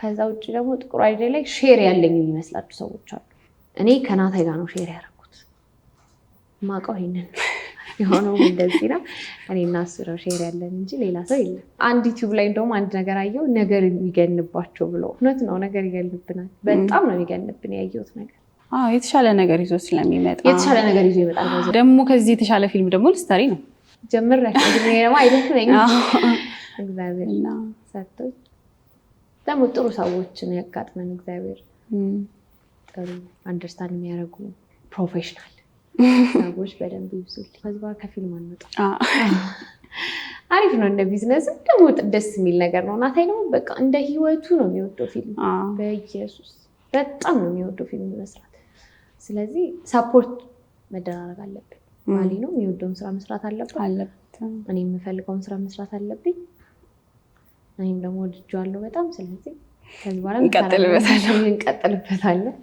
ከዛ ውጭ ደግሞ ጥቁር idea ላይ share ያለኝ የሚመስላችሁ ሰዎች አሉ። እኔ ከናታይ ጋር ነው share ያደረኩት። ማውቀው ይሄንን ነው። የሆነው እንደዚህ ነው። እኔ እና እሱ ነው share ያለን እንጂ ሌላ ሰው የለም። አንድ YouTube ላይ እንደውም አንድ ነገር አየው፣ ነገር የሚገንባቸው ብሎ። እውነት ነው፣ ነገር ይገንብናል። በጣም ነው የሚገንብን ያየሁት ነገር። አዎ፣ የተሻለ ነገር ይዞ ስለሚመጣ። የተሻለ ነገር ይዞ ይመጣል። ደግሞ ከዚህ የተሻለ ፊልም ደግሞ ልትሰሪ ነው። ጀምሬያለሁ። እድሜ ደግሞ አይደክመኝም። እግዚአብሔር እና ሰጥቶኝ ደግሞ ጥሩ ሰዎችን ያጋጥመን እግዚአብሔር። ጥሩ understand የሚያደርጉ professional ሰዎች በደንብ ይብዙልኝ። ከዚህ በኋላ ከፊልም አንወጣም። አሪፍ ነው። እንደ ቢዝነስም ደግሞ ደስ የሚል ነገር ነው። ናታይ ደግሞ በቃ እንደ ህይወቱ ነው የሚወደው ፊልም። በኢየሱስ በጣም ነው የሚወደው ፊልም መስራት። ስለዚህ support መደራረግ አለብን። ባሌ ነው የሚወደውን ስራ መስራት አለበት። አለበት። እኔ የምፈልገውን ስራ መስራት አለብኝ። እኔም ደግሞ ወድጄዋለሁ በጣም። ስለዚህ ከዚህ በኋላ እንቀጥልበታለን። እንቀጥልበታለን።